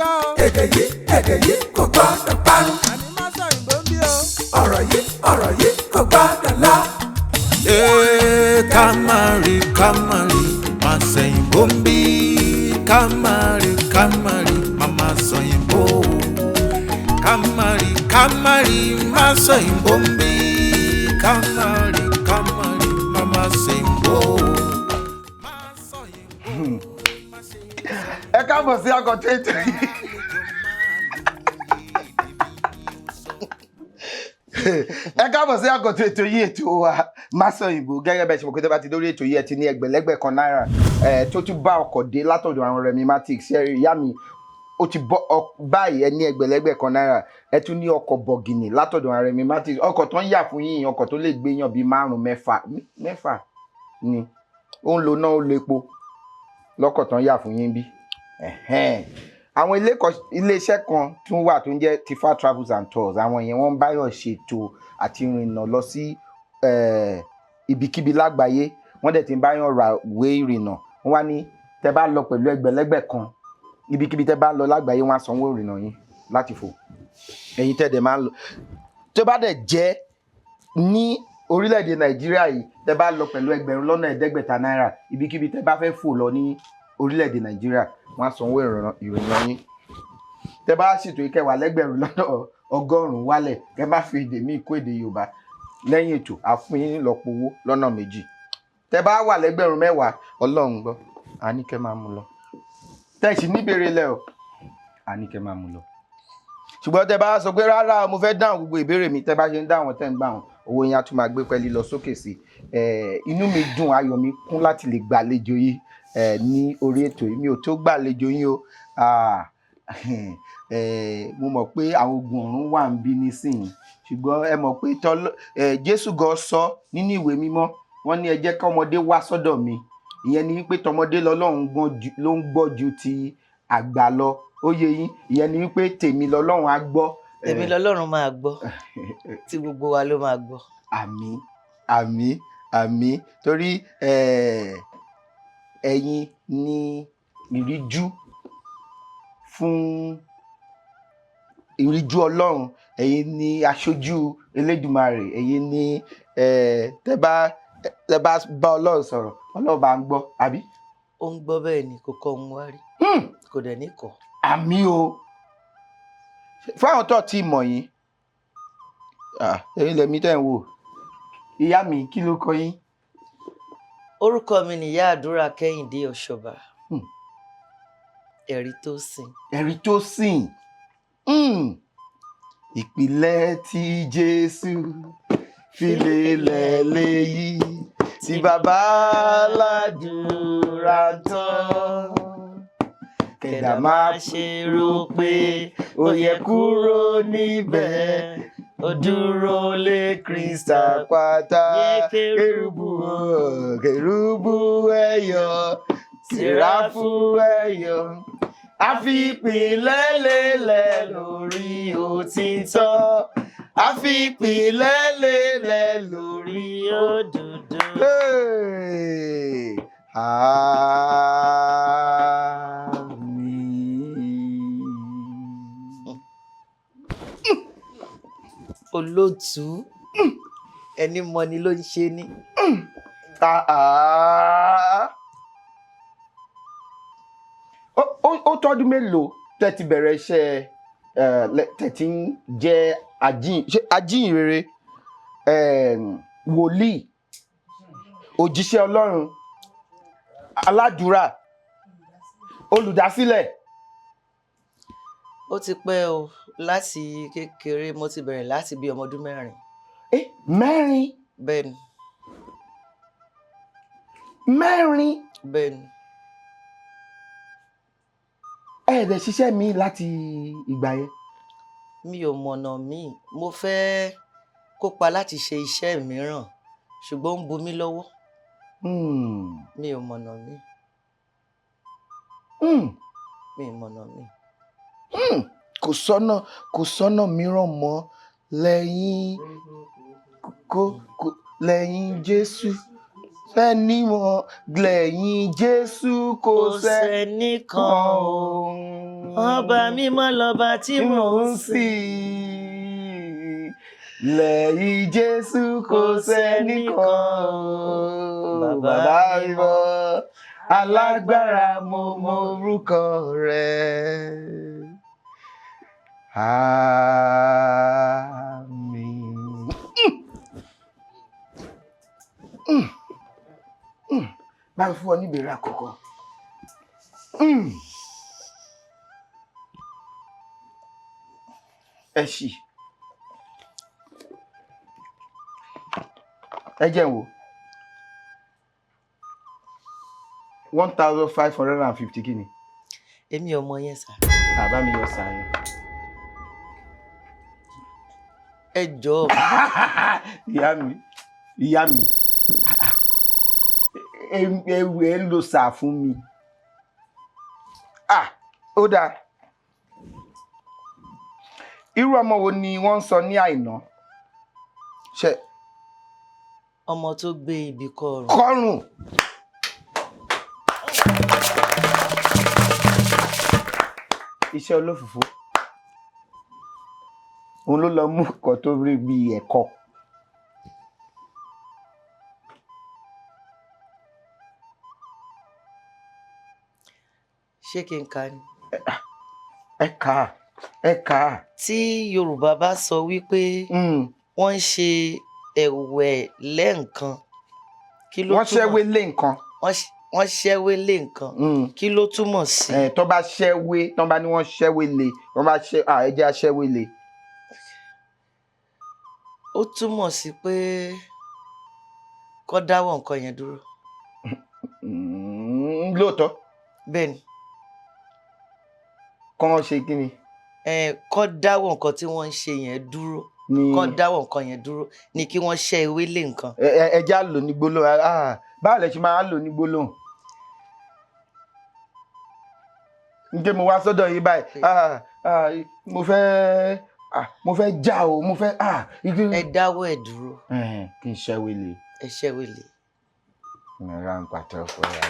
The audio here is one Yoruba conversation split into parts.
Gbọ́ o. Èdè yìí, èdè yìí kò gbọ́dọ̀ parun. Àní má sọ òyìnbó ń bí o. Ọ̀rọ̀ yìí, ọ̀rọ̀ yìí kò gbọ́dọ̀ lọ. Ee, ká má rí, ká má rí, má sẹ̀yìnbó ń bí. Ká má rí, ká má rí, má má sọ̀yìnbó. Ká má rí, ká má rí, má sọ̀yìnbó ń bí. Ká má rí, ká má rí, má má sẹ̀yìnbó. Má sọ̀yìnbó, má ṣe Ẹ káàbọ̀ sí àkọ́tún ètò yìí. Ẹ káàbọ̀ sí àkọ́tún ètò yìí, ètò wa Má Sọ Òyìnbó. Gẹ́gẹ́ bẹ́ẹ̀ ṣe mọ̀ pé tó bá ti dórí ètò yìí, ẹ ti ní ẹgbẹ̀lẹ́gbẹ̀ kan náírà tó tún bá ọkọ̀ dé látọ̀dọ̀ àwọn Rẹ̀mí Matic. Ṣe ìyá mi ó ti bọ́ báyìí? Ẹ ní ẹgbẹ̀lẹ́gbẹ̀ kan náírà, ẹ tún ní ọkọ̀ bọ̀gìnì látọ̀dọ̀ àwọn Rẹ̀mí Matic. Ọkọ̀ tó ń yà fún yín, ọkọ̀ tó lè gbé yàn bíi márùn-ún, mẹ́fà, mẹ́fà ni. Ó ń lo náà, ó lo epo lọ́kọ̀ tó ń yà fún yín bí. Ẹ̀hẹ́n. Àwọn iléeṣẹ́ kan tún wà tó ń jẹ́ Tifa Travels and Tours. Àwọn yẹn, wọ́n ń báyọ̀ ṣètò àti ìrìnnà lọ sí ibikíbi lágbàáyé. Wọ́n dẹ̀ ti ń báyọ̀ ra ìwé ìrìnnà. Wọ́n wá ní tẹ́ bá lọ pẹ̀lú ẹgbẹ̀lẹ́gbẹ̀ kan, ibikíbi tẹ́ bá lọ lágbàáyé, wọ́n á sanwó ìrìnnà yín láti fò. Ẹ̀yin tẹ́ dẹ̀ máa ń lọ, tó bá dẹ̀ jẹ́ ní orílẹ̀-èdè Nàìjíríà yìí, tẹ́ bá lọ pẹ̀lú 7,500 náírà, ibikíbi tẹ́ bá fẹ́ fò lọ ní orílẹ̀-èdè Nàìjíríà, wọ́n á sanwó ìrìnnà yín. Tẹ́ bá ṣètò ìkẹwàá lẹ́gbẹ̀rún lọ́nà 100 wálẹ̀, kẹ́ bá fi èdè míì kó èdè Yorùbá lẹ́yìn ètò, àfún yín lọ́pọ̀ owó lọ́nà méjì. Tẹ́ bá wà lẹ́gbẹ̀rún 10, Ọlọ́run gbọ́, a ní kẹ́ máa mú lọ. Tẹ́ sì níbèrè lẹ̀ o, a ní kẹ́ máa mú lọ. Ṣùgbọ́n tẹ́ bá sọ pé rárá, mo fẹ́ dáhùn gbogbo ìbéèrè mi, tẹ́ bá ṣe ń dáhùn, tẹ́ ń gbà wọn, owó yẹn á tún máa gbé pẹ́ẹ́lí lọ sókè sí i. Inú mi dùn, ayọ̀ mi kún láti lè gbàlejò yìí ní orí ètò yìí. Mi ò tó gbàlejò yín o. Mo mọ̀ pé àwọn ogun ọ̀run wà ń bí nísìnyí, ṣùgbọ́n ẹ mọ̀ pé Jésù gan sọ nínú ìwé mímọ́, wọ́n ní ẹ jẹ́ kọ́mọdé wá sọ́dọ̀ mi. Ìyẹn ni wípé tọmọdé lọ́lọ́run ló ń gbọ́ ju ti àgbà lọ. Ó yé yín? Ìyẹn ni wípé tèmi lọ́lọ́run á gbọ́. Tèmi lọ́lọ́run máa gbọ́, tí gbogbo wa ló máa gbọ́. Àmín, àmín, àmín. Torí ẹ̀yin ní ìríjú fún ìríjú Ọlọ́run, ẹ̀yin ní aṣojú Elédùmarè, ẹ̀yin ní tẹ́ bá bá Ọlọ́run sọ̀rọ̀, Ọlọ́run bá ń gbọ́, àbí? Ó ń gbọ́ bẹ́ẹ̀ ni, kò kọ́ ohun wá rí, kò dẹ̀ ní kọ́. Àmín o. Fáwọn tó ti mọ̀ yín, ẹ̀yin lẹ̀mí tẹ́ ń wò. Ìyá mi, kí ló kọ yín? Orúkọ mi ni Ìyá Àdúrà Kẹ́hìndé Ọ̀ṣọ́bà. Ẹ̀rí tó sìn. Ẹ̀rí tó sìn. Ìpìlẹ̀ tí Jésù fi lélẹ̀ léyìí tí bàbá aládùúrà tán. Kẹ̀dà má ṣe rò pé ó yẹ kúrò níbẹ̀, ó dúró lé Kristi àpáta. Kérúbù, kérúbù ẹ̀yọ̀, séráfù ẹ̀yọ̀, àfipìlẹ̀ lélẹ̀ lórí òtítọ́, àfipìlẹ̀ lélẹ̀ lórí òdodo. Hey! Àmín. Olóòtú, ẹni mọni ló ń ṣe ní. Ah, ah. Ó tọ́dún mélòó tẹ́ ti bẹ̀rẹ̀ iṣẹ́ tẹ́ ti ń jẹ́ ṣé ajíhìnrere, wòlíì, òjíṣẹ́ Ọlọ́run, aládùúrà, olùdásílẹ̀? Ó ti pẹ́ o. Láti kékeré mo ti bẹ̀rẹ̀, láti bí ọmọ ọdún 4. Eh, 4? Bẹ́ẹ̀ ni. 4? Bẹ́ẹ̀ ni. Ẹ ẹ̀ dẹ̀ ṣiṣẹ́ mi láti ìgbà yẹn? Mi ò mọ̀nà míì. Mo fẹ́ kópa láti ṣe iṣẹ́ mìíràn, ṣùgbọ́n ó ń bu mí lọ́wọ́. Mi ò mọ̀nà míì. Mi ò mọ̀nà míì. Kò sọ́nà, kò sọ́nà mìíràn mọ́ lẹ́yìn kó lẹ́yìn Jésù sẹ́ni mọ́, lẹ́yìn Jésù kò Kò sẹ́nìkan sẹ́nìkan o. Ọba mímọ́ lọ́ba tí tí mò mò ń ń sìn. sìn. Lẹ́yìn Jésù kò sẹ́nìkan o. Bàbá mímọ́ alágbára, mo mọ orúkọ rẹ̀. Àmín. Bá mi fún ọ ní ìbéèrè àkọ́kọ́. Ẹ ṣì. Ẹ jẹ́ n wò. 1,550 kí ni? Èmi ò mọ yẹn sà. Bàbá mi yọ sàn yẹn. Ẹ jọ̀ọ́. Ìyá mi, ìyá mi, ẹ ẹ ń lo sà fún mi. Ah, ó dáa. Irú ọmọ wo ni wọ́n ń sọ ní Àìná? Ṣe Ọmọ tó gbé ibi kọrùn. Kọrùn. Iṣẹ́ olófòfó. Òun ló lọ mú nǹkan tó rí bí ẹ̀kọ. Ṣé kí n kà ni? Ẹ kà á, ẹ kà á. Tí Yorùbá bá sọ wípé wọ́n ń ṣe ẹ̀wẹ̀ lẹ́ǹkan, kí ló Wọ́n túmọ̀? ṣẹ́wé lé nǹkan. Wọ́n ṣẹ́wé lé nǹkan. Kí ló túmọ̀ sí? Ẹ tó bá ṣẹ́wé, tó bá ní wọ́n ṣẹ́wé lé, wọ́n bá ṣẹ́ à ẹ jẹ́ aṣẹ́wé lé. Ó túmọ̀ sí pé kó dáwọ́ nǹkan yẹn dúró. Lóòótọ́. Bẹ́ẹ̀ ni. Kán ṣe kí ni? Ẹ kó dáwọ́ nǹkan tí wọ́n ń ṣe yẹn dúró. Ni Kó dáwọ́ nǹkan yẹn dúró ni kí wọ́n ṣẹ́ ewé lé nǹkan. Ẹ jẹ́ á lò ní gbólóhùn. Ah, báwo lẹ ṣe máa lò ní gbólóhùn? Ǹjẹ́ mo wá sọ́dọ̀ yín báyìí? Ah, ah, mo fẹ́, ah, mo fẹ́ já o, mo fẹ́, ah, Ẹ dáwọ́ ẹ̀ dúró. Kí n ṣẹ́wé lé. Ẹ ṣẹ́wé lé. Ra ń pàtó fún ẹ.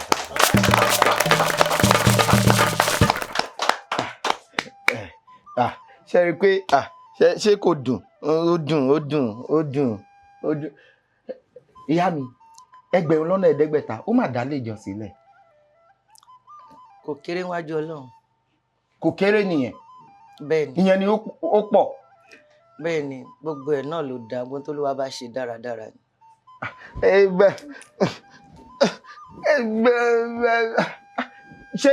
Ah, ṣe rí i pé, ah, ṣé kò dùn? Ó dùn, ó dùn, ó dùn, ó dùn. Ìyá mi, 5,000, ó mà dá lé ìjọsìn sílẹ̀. Kò kéré wájú Ọlọ́run. Kò kéré nìyẹn. Bẹ́ẹ̀ ni. Ìyẹn ni ó pọ̀. Bẹ́ẹ̀ ni, gbogbo ẹ̀ náà ló dáa, gbogbo tó Olúwa bá ṣe dáradára ni. Ẹgbẹ́ ṣé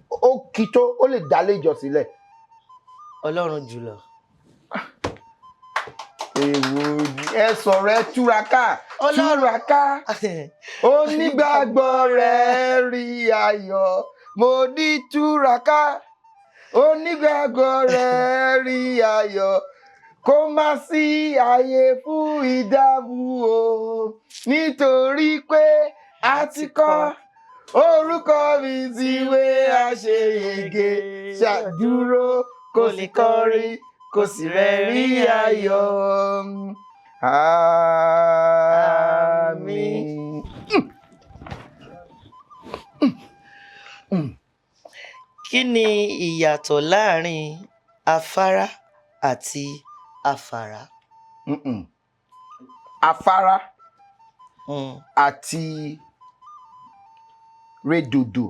ó kí tó ó lè dá lé ìjọsìn sílẹ̀? Ọlọ́run jùlọ. Èwo ẹ sọ̀rọ̀, ẹ túraká, túraká. Onígbàgbọ́ rẹ̀ rí ayọ̀, mo ní túraká. Onígbàgbọ́ rẹ̀ rí ayọ̀, kó má sí ààyè fún ìdààmú o, nítorí pé a ti kọ orúkọ mi síwé àṣeyege. Ṣàdúró kò sì kọrin, kò sì rẹ́rìn ayọ̀. Àmín. Kí ni ìyàtọ̀ láàrin afárá àti afàrá? Mm-mm. Afárá àti rédòdò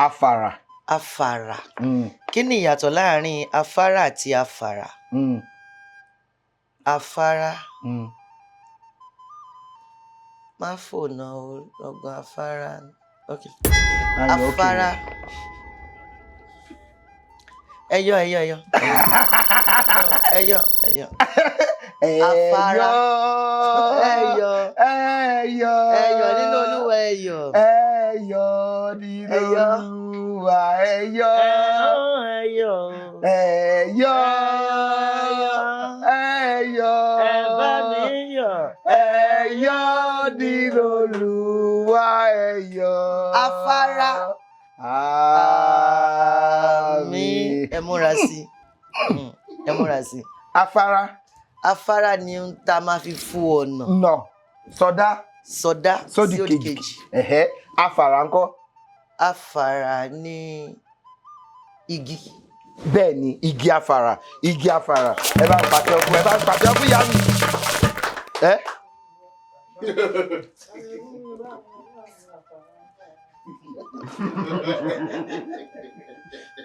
afàrà. Afàrà. Kí ni ìyàtọ̀ láàrin afárá àti afàrà? Afárá. Má fònà ọgbọ́n afárá. Okay. Ayọ̀, okay. Afárá. Ẹyọ, ẹyọ, ẹyọ. Ẹyọ, ẹyọ. Afárá. Ẹyọ. Ẹyọ. Ẹyọ. Ẹyọ nínú Olúwa, ẹyọ. Ẹyọ nínú Ẹyọ. Olúwa, ẹyọ. Ẹyọ. Ẹyọ. Ẹyọ. Ẹyọ. Ẹ bá mi yọ̀. Ẹyọ nínú Olúwa, ẹyọ. Afárá. Àmín. Ẹ múra sí i. Ẹ múra sí i. Afárá. Afárá ni ń ta máa fi fún ọ̀nà. Nà sọdá. Sọdá sódì sí òdì kejì. kejì. Ẹ̀hẹ́, afàrà ńkọ́? Afàrà ni igi. Bẹ́ẹ̀ ni, igi afàrà, igi afàrà. Ẹ bá ń pàtẹ ọkùn, ẹ bá ń pàtẹ ọkùn ìyá mi. Ẹ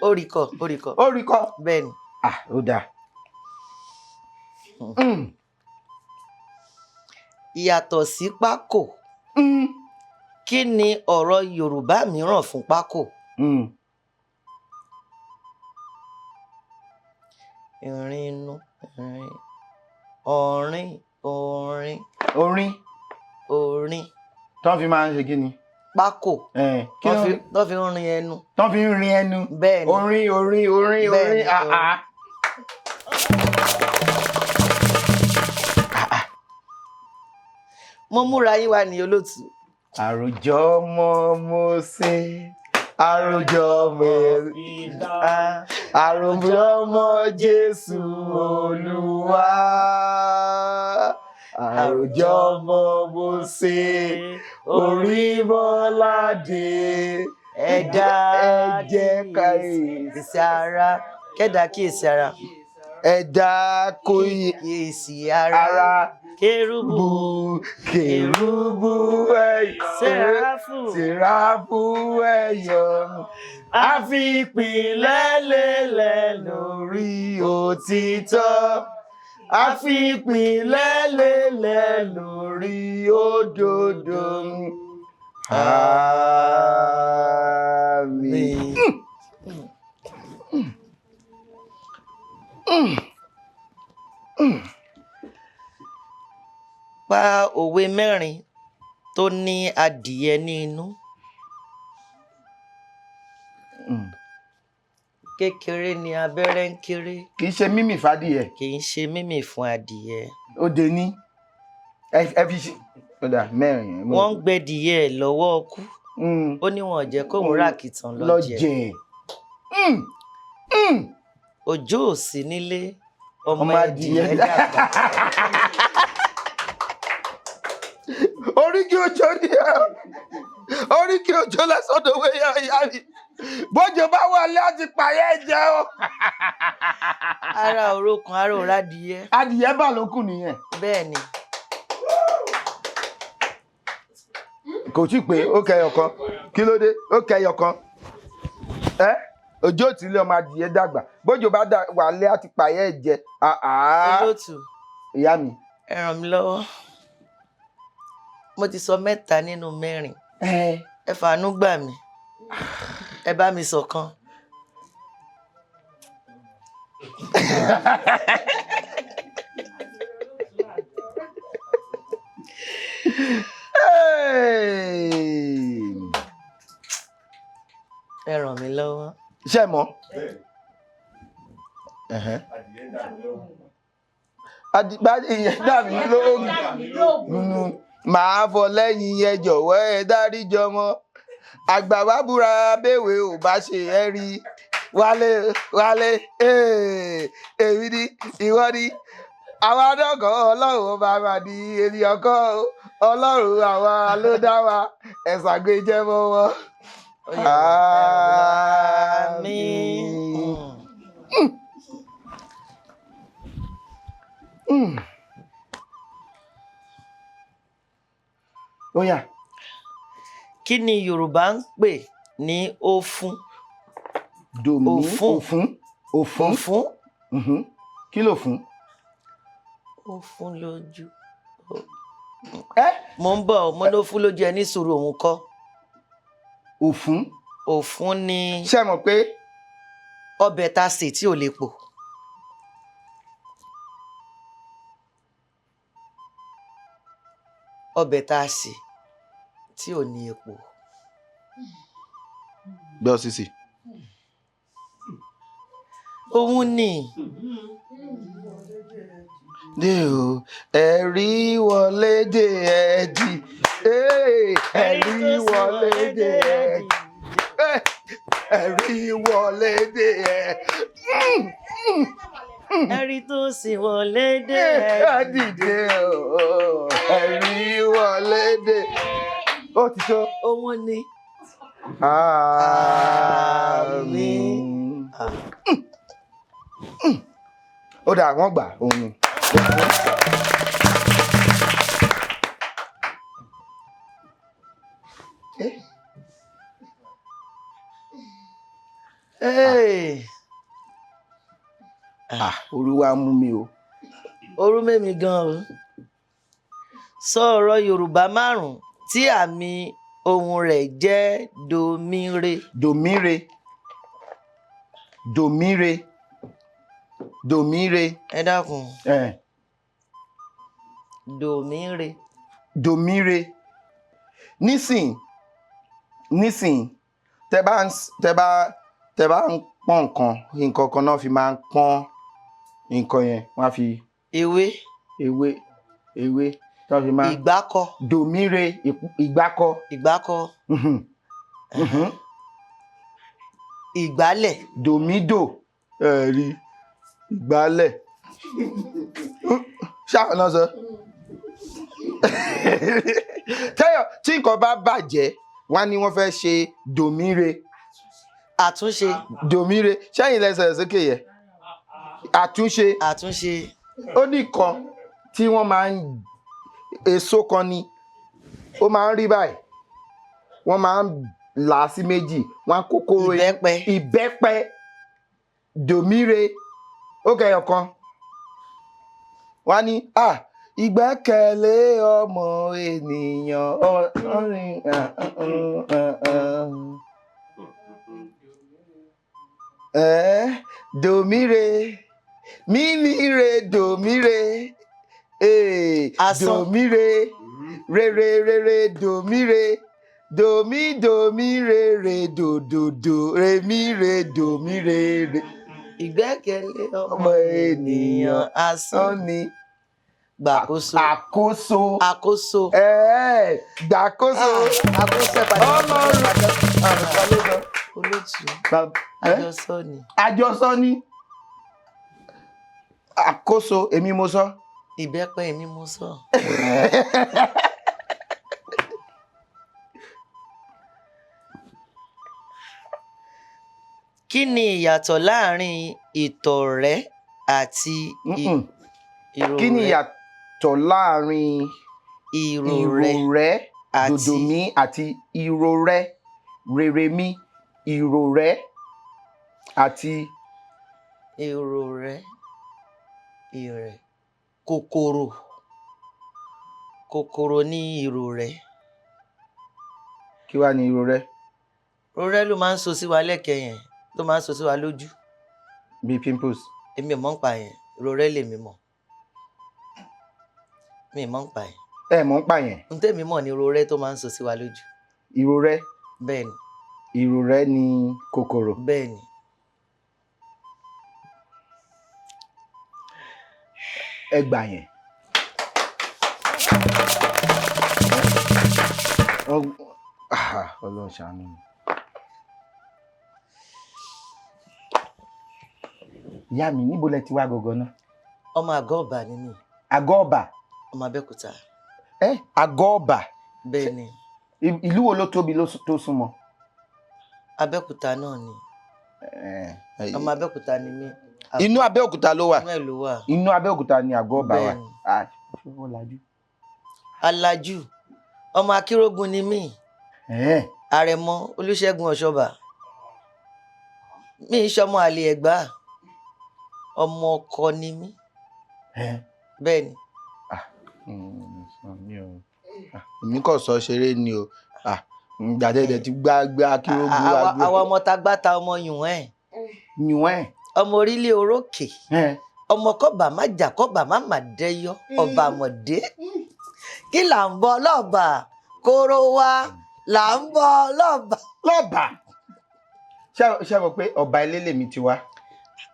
Ó rí kọ, ó rí kọ. Ó rí kọ. Bẹ́ẹ̀ ni. Ah, ó dáa. Ìyàtọ̀ sí pákò, kí ni ọ̀rọ̀ Yorùbá mìíràn fún pákò? Ìrìn inú, ìrìn, ọ̀rìn, orin. Orin. Orin. Tọ́ fi máa ń ṣe kí ni? Pákò. Kí ló Tọ́ fi ń rin ẹnu. Tọ́ fi ń rin ẹnu. Bẹ́ẹ̀ ni. Orin, orin, orin, Bẹ́ẹ̀ orin. ni, Ah, ah. Mo múra yín wá ní olóòtú. Àròjọ ọmọ Mósè, àròjọ ọmọ àròjọ ọmọ Jésù Olúwa, àròjọ ọmọ Mósè, Orímọládé, ẹ̀dá ẹ jẹ́ ká kíyèsí ara, kẹ́dà kíyèsí ara, ẹ̀dá kò yẹ kíyèsí ara, ara kérúbù, bù kérúbù ẹ̀yọ̀, séráfù, sèráfù ẹ̀yọ̀, a fi ìpìlẹ̀ lélẹ̀ lórí òtítọ́, a fi ìpìlẹ̀ lélẹ̀ lórí òdodo. Àmín. Pa òwe mẹ́rin tó ní adìyẹ ní inú. Kékeré ni abẹ́rẹ́ ń kéré. Kì í ṣe mímì fádìyẹ. Kì í ṣe mímì fún adìyẹ. Ó de ní. Ẹ fi ṣe. Ó dà mẹ́rin. Wọ́n ń gbẹdìyẹ ẹ̀ lọ́wọ́ ọkú. Ó ní wọn ò jẹ́ kóun ràkìtàn lọ lọ jẹ. jẹ. Òjò ò sí nílé, ọmọ Ọmọ adìyẹ adìyẹ dàgbà. Oríkì òjò ni ẹ. Oríkì òjò lẹ́sọ̀dọ̀wé yá ìyá mi. Bójú bá wà láti pààyẹ́ jẹ o. Ara òrokàn, ara òradìyẹ. Adìyẹ bà ló kù nìyẹn. Bẹ́ẹ̀ ni. Kò tí pé ó kẹyọ kan. Kí ló dé? Ó kẹyọ kan. Ẹ òjò tí ilé ọmọ adìyẹ dàgbà. Bójú bá wà lé àti pààyẹ́ jẹ. Olóòtú. Ìyá mi. Ẹ ràn mí lọ́wọ́. Mo ti sọ mẹ́ta nínú mẹ́rin. Ẹ fàánú gbà mí. Ẹ bá mi ṣọ̀kan. Ẹ ràn mí lọ́wọ́. Ṣé ẹ mọ̀? Adìyẹ dà mí lóògùn. Màá fọ lẹ́yìn, ẹ jọ̀wọ́ ẹ dáríjọ mọ́. Àgbà wá búra béwé ò bá ṣe ẹ rí. Wálé wálé, èmi ni ìwọ ni. Àwa dọ́kọ̀ Ọlọ́run bá máa di ènìyàn kọ́ o. Ọlọ́run àwa ló dá wa, ẹ̀sà gbé jẹ́ mọ́wọ́. Àmín. Ó yá. Kí ni Yorùbá ń pè ní òfún? Dòmí. Òfún. Òfún. Òfún. Òfún. Kí ló fún? Òfún lójú. Ẹ? Mo ń bọ̀, mo ló fún lójú ẹ ní sùúrù òun kọ́. Òfún. Òfún ni. Ṣé ẹ mọ̀ pé ọbẹ̀ ta sè tí ò lè pò. Ọbẹ̀ ta sè tí ò ní epo. Gbọ́ sísì. Òun ni. Dé o, ẹ̀rí wọlé dé ẹ̀dì. Ẹ̀rí wọlé dé ẹ̀dì. Ẹ̀rí wọlé dé ẹ̀. Ẹ̀rí tó sì wọlé dé ẹ̀dì. Dé o, ẹ̀rí wọlé dé. Ó ti tó. Òun ni. Àmín. Àmín. Ó dà, wọ́n gbà òun ni. Eh? Hey. Ah, olúwa mú mi o. Orú mẹ́mi gan o. Sọ ọ̀rọ̀ Yorùbá márùn-ún tí àmì ohùn rẹ̀ jẹ́ dòmíre. Dòmíre, dòmíre, dòmíre. Ẹ dákun. Eh. Dòmíre. Dòmíre. Nísìn nísìn, tẹ bá ń pọ́n nǹkan, nǹkan kan náà fi máa ń pọ́n nǹkan yẹn, wọ́n á fi Ewé. Ewé, ewé tó fi máa Ìgbákọ. Dòmíre, ìgbákọ. Ìgbákọ. Ìgbálẹ̀. Dòmídò, ẹ̀rí ìgbálẹ̀ ṣáà náà sọ tẹ́yọ̀ tí nǹkan bá bàjẹ́, wọ́n á ní wọ́n fẹ́ ṣe dòmíre. Àtúnṣe. Dòmíre, sẹ́yìn lẹ́sẹ̀ sókè yẹ, àtúnṣe. Àtúnṣe. Ó ní kan tí wọ́n máa ń, èso kan ni ó máa ń rí báyìí, wọ́n máa ń là á sí méjì, wọ́n á kó kóró. Ìbẹ́pẹ. Ìbẹ́pẹ, dòmíre, ó kẹyọ kan, wọ́n á ní à ìgbẹ́kẹ̀lé ọmọ ènìyàn ọ̀rìn. Dòmíre, mímíre, dòmíre, Asán. Dòmíre, rere rere, dòmíre, dòmí dòmíre, re dòdòdò, remíre, dòmíre re. Ìgbẹ́kẹ̀lé ọmọ ọmọ ènìyàn ènìyàn asán. Ni Gbàkóso. Àkóso. Àkóso. Gbàkóso. Ah, àkóso, ẹ padà. Ọlọ́run. Olótù. Ẹ́? Àjọsọ ni. Àjọsọ ni àkóso, èmi mo sọ. Ìbẹ́pẹ, èmi mo sọ. Kí ni ìyàtọ̀ láàrin ìtọ̀rẹ́ àti ìrọ̀rẹ́? Kí ni ìyàtọ̀ láàrin ìrọ̀rẹ́ ìrọ̀rẹ́ àti dòdòmí àti ìrọ̀rẹ́ rèrèmí, ìrọ̀rẹ́ àti Ìrọ̀rẹ́, ìrẹ̀, kòkòrò, kòkòrò ní ìrọ̀rẹ́. Kí wàá ní ìrọ̀rẹ́? Ìrọ̀rẹ́ ló máa ń so sí wa lẹ́kẹ̀ẹ́ yẹn, tó máa ń so sí wa lójú. Bíi pimples. Èmi ò mọ̀ ń pa yẹn, ìrọ̀rẹ́ lèmi mọ̀. Mi ì mọ̀ ń pa yẹn. Ẹ mọ̀ ń pa yẹn. Ohun tẹ́mi mọ̀ ni ìrọ̀rẹ́ tó máa ń so sí wa lójú. Ìrọ̀rẹ́. Bẹ́ẹ̀ ni. Ìrọ̀rẹ́ ni kòkòrò. Bẹ́ẹ̀ ni. Ẹ gbà yẹn. Ọlọ́run ṣàánú mi. Ìyá mi, níbo lẹ ti wá gangan náà? Ọmọ Àgọ́ Ọ̀bà ni mí. Àgọ́ Ọ̀bà. Ọmọ Abẹ́òkúta. Ẹ, Àgọ́ Ọ̀bà. Bẹ́ẹ̀ ni. Ìlú wo ló tóbi tó súnmọ́? Abẹ́òkúta náà ni. Ọmọ Abẹ́òkúta ni mí. Inú Abẹ́òkúta ló wà. Inú ẹ̀ ló wà. Inú Abẹ́òkúta ni Àgọ́ Ọ̀bà wà. Bẹ́ẹ̀ ni. Ah, ṣé wọ́n lajú? Alájú. Ọmọ Akírógun ni mí. Àrẹ̀mọ Olúṣẹ́gun Ọ̀ṣọ́bà. Mi ń ṣọmọ àlè Ẹ̀gbá. Ọmọ ọkọ ni mí. Bẹ́ẹ̀ ni. Èmi kò sọ ṣeré ni o. Gbàdẹ́dẹ̀ ti gbá gbá Akírógun. Àwa ọmọ tagbáta, ọmọ yùn ẹ̀. Yùn ẹ̀. Ọmọ orílẹ̀ orókè. Ọmọ kọ́bà má jà, kọ́bà má má dẹ́yọ. Ọba àmọ̀dé. Kí là ń bọ lọ́ba? Kóró wa là ń bọ lọ́ba. Lọ́ba. Ṣé mọ̀ pé ọba ilé lèmi ti wá?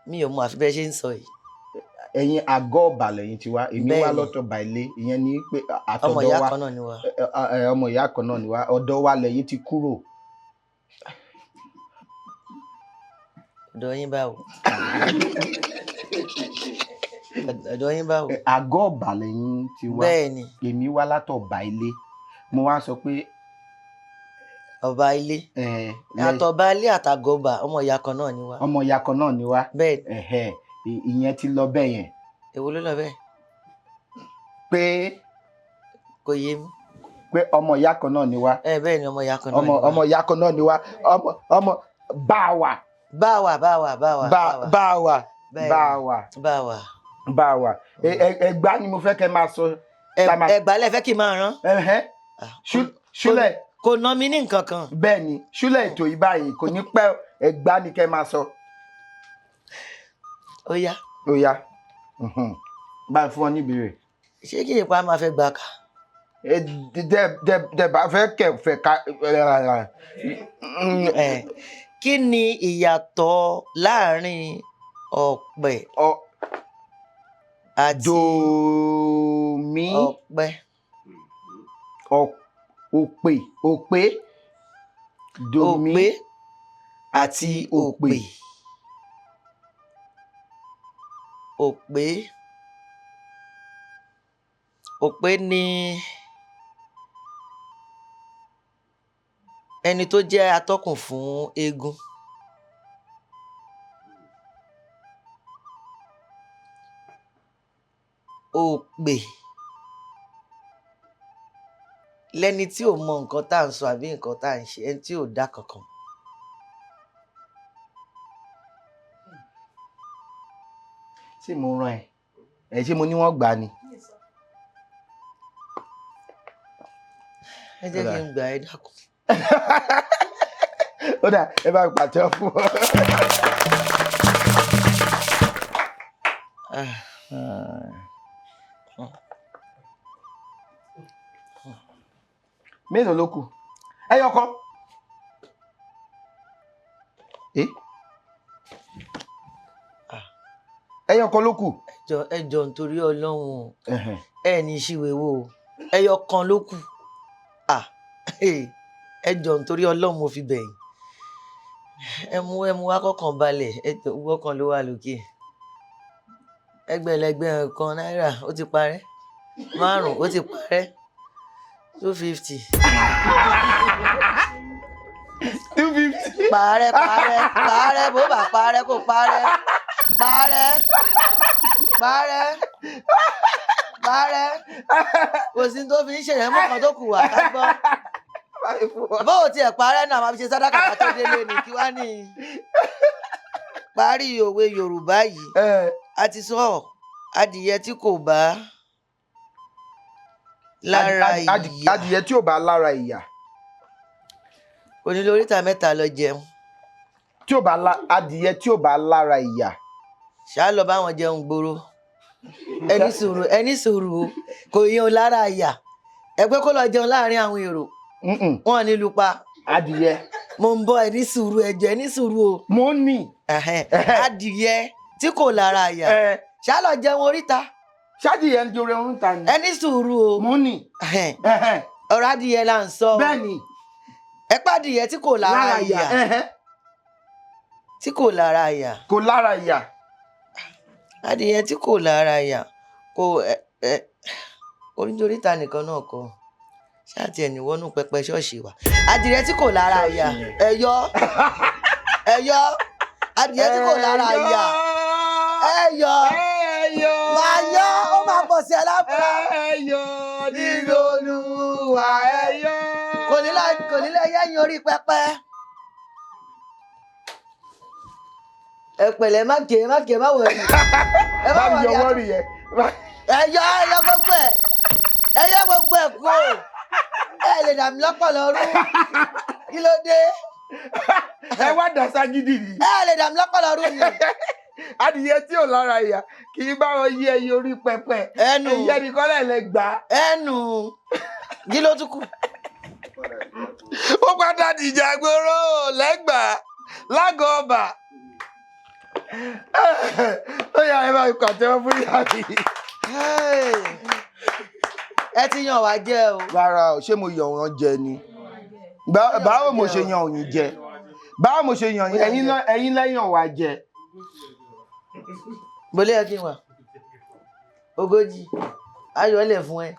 Mi ò mọ, àfi bẹ́ẹ̀ ṣe ń sọ yìí. Ẹ̀yin Àgọ́ Ọ̀bà lẹ́yìn ti wá, èmi wá Bẹ́ẹ̀ni. lọ́tọ̀ ọba ilé. Ìyẹn ni pé Ọmọ àtọ̀dọ̀ ìyá wa. kan náà ni wa. Ọmọ ìyá kan náà ni wá, ọ̀dọ̀ wa lẹ́yìn ti kúrò. Ọ̀dọ̀ yín báwo? Ọ̀dọ̀ yín báwo? Àgọ́ Ọ̀bà lẹ́yìn ti wá. Bẹ́ẹ̀ni. Èmi wá látọ̀ ọba ilé, mo wá sọ pé Ọba ilé. Àtọ̀ba ilé àtàgọ́bà, ọmọ ìyá kan náà ni wá. Ọmọ ìyá kan náà ni wá. Bẹ́ẹ̀ni. Ẹ̀hẹ́. Ìyẹn ti lọ bẹ́ẹ̀ yẹn. Èwo ló lọ bẹ́ẹ̀? Pé kò yé mi. Pé ọmọ ìyá kan náà ni wá. Ẹ bẹ́ẹ̀ ni, ọmọ ìyá kan náà ni wá. Ọmọ ìyá kan náà ni wá. Ọmọ bá wa. Bá wà, bá wà, bá wà. Bá bá wa. Bẹ́ẹ̀ bá ni. wa. Bá wà. Bá wa. Ẹgbá ni mo fẹ́ kẹ́ máa sọ. Ẹgbàá lẹ fẹ́ kí n máa rán. Ẹhẹ́n. Ṣúlẹ̀. Kò ná mi ní nǹkan kan. Bẹ́ẹ̀ ni, ṣúlẹ̀ ètò yìí báyìí kò ní pẹ́, ẹgbá ni kẹ́ máa sọ. Ó yá. Ó yá. Báyìí fún ọ ní ìbéèrè. Ṣé kí ìpa máa fẹ́ gbà ká? Dẹ bá fẹ́ kẹ̀ fẹ́ ká. Kí ni ìyàtọ̀ láàrin ọ̀pẹ àti dòmí ọ̀pẹ? Òpè, òpè, dòmí òpè àti òpè. Òpè, òpè ni ẹni tó jẹ́ atọ́kùn fún eégún. Òpè lẹni tí ò mọ nǹkan tá à ń sọ àbí nǹkan tá à ń ṣe, ẹni tí ò dá kankan. Ṣé mo rán ẹ? Ẹ ṣé mo ní wọ́n gbà ni. Ẹ jẹ́ kí n gbà, ẹ dákun. Ó dà, ẹ bá pàtẹ́ fún ọ. Ah. Mélòó ló kù? Ẹyọ kan. Eh? Ẹyọ kan ló kù. Ẹ jọ̀ọ́, ẹ jọ̀ọ́, nítorí Ọlọ́run o, ẹ ní ìṣìwé wo o, ẹyọ kan ló kù. Ah, ẹ jọ̀ọ́, nítorí Ọlọ́run mo fi bẹ̀ yín. Ẹ mú wá kọ́kàn balẹ̀, ẹ jọ̀ọ́, owó kan ló wà lókè. Ẹgbẹ̀lẹ́gbẹ̀ kan náírà ó ti parẹ́, 5 ó ti parẹ́, 250. 250. Parẹ́, parẹ́, parẹ́, bó bá parẹ́ kó parẹ́, parẹ́, parẹ́, parẹ́. Kò sí tó fi ń ṣèyàn mọ́ kan tó kù wá ká gbọ́. Bó o tiẹ̀ parẹ́ náà, máa fi ṣe sàdákà ká tó délé ni kí wá ní. Parí òwe Yorùbá yìí. A ti sọ adìyẹ tí kò bá lára ìyà. Adìyẹ tí ò bá lára ìyà. Kò ní lóríta mẹ́ta lọ jẹun. Tí ò bá la adìyẹ tí ò bá lára ìyà. Ṣá lọ bá wọn jẹun gbòòrò. Ẹni sùúrù, ẹni sùúrù, kò yan lára ìyà. Ẹgbẹ́ kó lọ jẹun láàrin àwọn èrò. Wọn ní lupa. Adìyẹ. Mo ń bọ̀, ẹni sùúrù, ẹjọ ẹni sùúrù o. Mo ní. Adìyẹ tí kò lára ìyà. Ṣá lọ jẹun oríta. Ṣádìyẹ ń jẹun oríta ni. Ẹni sùúrù o. Mo ní. Ọ̀rọ̀ adìyẹ là ń sọ. Bẹ́ẹ̀ni. Ẹ pàdìyẹ tí kò lára ìyà. Tí kò lára ìyà. Kò lára ìyà. Adìyẹ tí kò lára ìyà kò ẹ oríta nìkan náà kọ. Ṣáàtì ẹ̀ níwọ́nú pẹpẹ ṣọ́ọ̀ṣì wa. Adìyẹ tí kò lára ìyà. Ẹ̀yọ́. Ẹ̀yọ́. Adìyẹ tí kò lára ìyà. Ẹ̀yọ́. Ẹ̀yọ́. Máa yọ, ó máa pọ̀ sí ẹ lápá. Ẹ̀yọ́ nínú Olúwa ẹ̀yọ́. Kò ní lọ yẹ́yìn orí pẹpẹ. Ẹ pẹ̀lẹ́, má ké, má ké, má wọ̀ ẹ́. Ẹ má Bá mi wọ̀ yọ ẹ́. wọ́ọ̀rì yẹn. Ẹ̀yọ́, ẹ̀yọ́ gbogbo ẹ̀. Ẹ̀yọ́ gbogbo ẹ̀ kú o. Ẹ lè dà mí lọ́pọ̀ lọ́rú. Kí ló dé? Ẹ wá dà ságídì ni. Ẹ lè dà mí lọ́pọ̀ lọ́rú ni. Adìyẹ tí ò lára ìyà kì í bá wọn yí ẹyin orí pẹpẹ. Ẹnu. Ẹyẹ nìkan náà lè gbà. Ẹnu. Kí ló tún kù? Ó padà dìjà gbòòrò lẹ́gbàá lágọ̀ọ́ ọba. Ó yá, ẹ bá mi pàtẹ́wọ́ fún ìyá mi. Ẹ ti yan wá jẹ o. Rárá o, ṣé mo yàn wọ́n jẹ ni? Báwo mo ṣe yan òyìn jẹ? Báwo mo ṣe yan yín? Ẹ̀yin lẹ́yìn wá jẹ. Mo lé ẹ kí n wà. 40. Ayọ̀ lẹ̀ fún ẹ.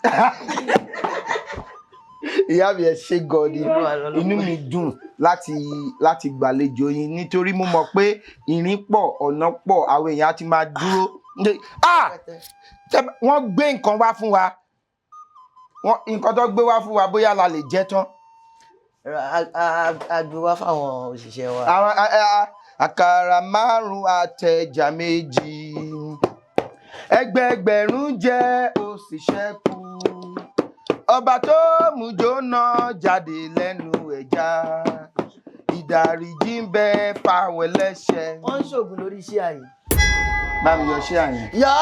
Ìyá mi, ẹ ṣé gan ni, inú mi dùn láti gbàlejò yín, nítorí mo mọ̀ pé ìrìn pọ̀, ọ̀nà pọ̀, àwọn èèyàn á ti máa dúró. Ah! Wọ́n gbé nǹkan wá fún wa, nǹkan tó gbé wá fún wa, bóyá la lè jẹ tán. A gbé wá fáwọn òṣìṣẹ́ wa. Àwọn àkàrà 5 àtẹjà 2, ẹgbẹẹgbẹ̀rún jẹ́ òṣìṣẹ́ kù, ọba tó mú jóná jáde lẹ́nu ẹja, ìdáríjì ń bẹ fáwọn ẹlẹ́ṣẹ̀. Wọ́n ń ṣoògùn lórí iṣẹ́ àyè. Bá mi yọ ṣé àyàn. Yọ.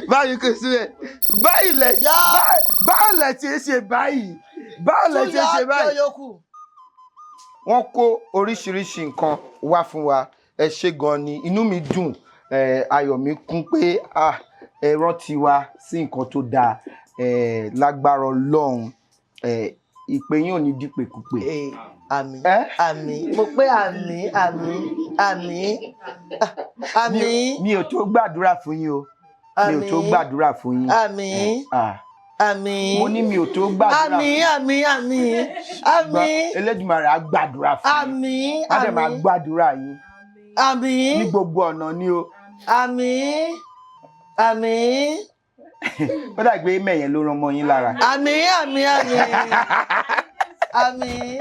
Báyìí kò sí ẹ báyìí lẹ Yọ. Báwo lẹ ti ṣe báyìí, báwo lẹ ti ṣe báyìí? Tún yọ yòókù. Wọ́n kó oríṣiríṣi nǹkan wá fún wa. Ẹ ṣé gan ni, inú mi dùn, ayọ̀ mi kún pé ẹ rántí wa sí nǹkan tó dáa. Lágbára Ọlọ́run, ìpè yín ò ní dípèkúpè. Àmín. Ẹ́? Àmín, mo pé àmín, àmín, àmín, àmín. Mi ò tó gbàdúrà fún yín o, mi ò tó Àmín. gbàdúrà fún yín. Àmín. Àmín. Mo ní mi ò tó gbàdúrà Àmín. fún yín. Àmín, àmín, àmín. Elédùmarè á gbàdúrà fún yín. Àmín. Á dẹ̀ máa Àmín. gbàdúrà yín Àmín. ní gbogbo ọ̀nà ni o. Àmín, àmín. Ó dàgbé mẹ̀yẹn ló rán ọmọ yín lára. Àmín, àmín, àmín, àmín,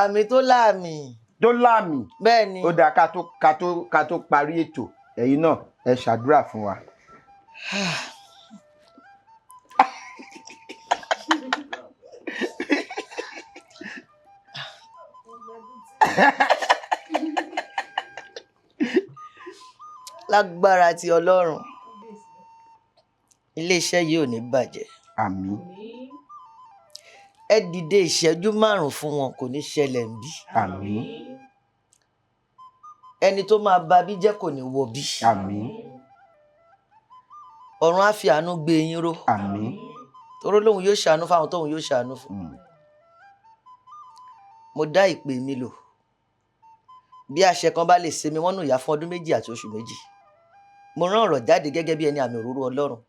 àmín tó láàmì. Tó láàmì. Bẹ́ẹ̀ ni. Ó dáa, ká tó parí ètò, ẹ̀yin náà ẹ ṣàdúrà fún wa. Lágbára ti Ọlọ́run, iléeṣẹ́ yìí ò ní bàjẹ́. Àmín. Ẹ dìde ìṣẹ́jú 5 fún wọn, kò ní ṣẹlẹ̀ ń bí. Àmín. Ẹni tó máa ba bí jẹ́ kò ní wọ bí. Àmín. Ọ̀run á fi àánú gbé yín ró. Àmín. Toró lóun yóò ṣàánú fáwọn tóun yóò ṣàánú fún. Mo dá ìpè mi lò. Bí àṣẹ kan bá lè ṣe mi wọ́n nù yá fún ọdún 2 àti oṣù 2. Mo rán ọ̀rọ̀ jáde gẹ́gẹ́ bí ẹni àmì òróró Ọlọ́run.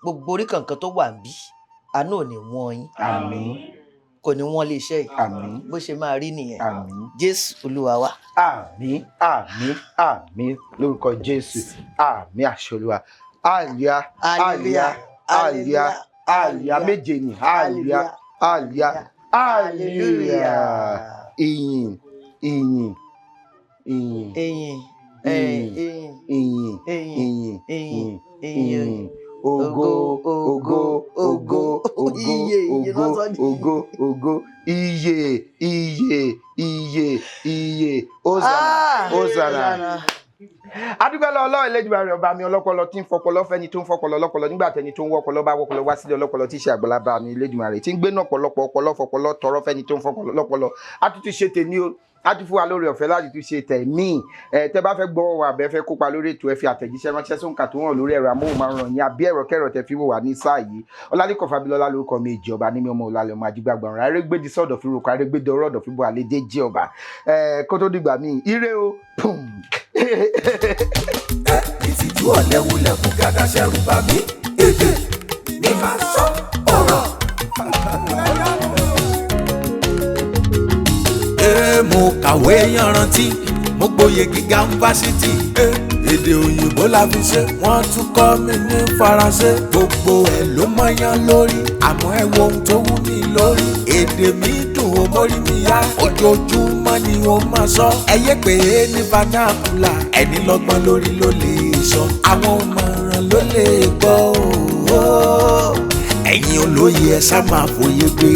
Gbogbo orí kankan tó wà ń bí, àánú ò ní wọ́n yín. Àmín. Kò ní wọ́n lé iṣẹ́ yìí. Àmín. Bó ṣe máa rí nìyẹn. Àmín. Jésù Olúwa wa. Àmín, àmín, àmín lórúkọ Jésù. Àmín, àṣẹ Olúwa. Hallelujah, hallelujah, hallelujah, hallelujah méje ni. Hallelujah, hallelujah, hallelujah. Ìyìn, ìyìn, ìyìn. Ìyìn, Ìyìn, ìyìn, ìyìn, ìyìn, ìyìn, ìyìn, ìyìn, ìyìn. ìyìn. Ògo, ògo, ògo, ògo, Iye, iye ògo, lọ́sọ̀ ni. ògo, ògo, iye, iye, iye, iye. Hosanna, Ah, Hosanna. Adúgbò lọ Ọlọ́run Elédùmarè, ọba mi ọlọ́pọlọ tí ń fọpọlọ fẹ́ni tó ń fọpọlọ lọ́pọlọ, nígbà tẹni tó ń wọpọlọ bá wọpọlọ wá sílé ọlọ́pọlọ tí í ṣe àgbàlagbà mi Elédùmarè tí ń gbénú ọ̀pọ̀lọpọ̀ ọpọlọ fọpọlọ tọrọ fẹ́ni tó ń fọpọlọ lọ́pọlọ. A tún ti ṣe tèmi o, a tún fún wa lórí ọ̀fẹ́ láti tún ṣe tẹ̀mí. Ẹ tẹ́ bá fẹ́ gbọ́ wa, àbẹ́ fẹ́ kópa lórí ètò, ẹ fi àtẹ̀jíṣẹ́ ránṣẹ́ sóǹkà tó hàn lórí ẹ̀rọ amóhùnmáwòrán yín àbí ẹ̀rọ kẹ́rọ tẹ́ fi wò wá ní sáà yìí. Ọlálẹ́kọ̀ Fábílọ́lá lórúkọ mi, èjì ọba ní mi, ọmọ òlàlẹ̀, ọmọ ajígbàgbà ọ̀run arégbèdì sọ̀dọ̀ fi roko arégbèdì ọ̀rọ̀ ọ̀dọ̀ fi bọ̀ àlédè jẹ́ ọba. Ẹ kó tó dìgbà míì, ire o. Pum. Ìtìjú ọ̀lẹ́wulẹ̀ kú gàdá ṣẹ̀rù bà mí. Èdè ní máa sọ ọ̀rọ̀. Ee, mo kàwé yanrantí, mo gboyè gíga ń fásitì. Èdè òyìnbó la fi ṣe, wọ́n tún kọ́ mi ní faransé. Gbogbo ẹ̀ ló mọyán lórí, àmọ́ ẹ wo ohun tó wú mi lórí. Èdè mi dùn ó mórí mi yá, ojoojúmọ́ ni ó máa sọ. Ẹ yé pé ní vernacular, ẹni lọ́gbọ́n lórí ló lè sọ. Àwọn òmọ̀ràn ló lè gbọ́ o. Ẹ̀yin olóye ẹ ṣá máa fòye gbé.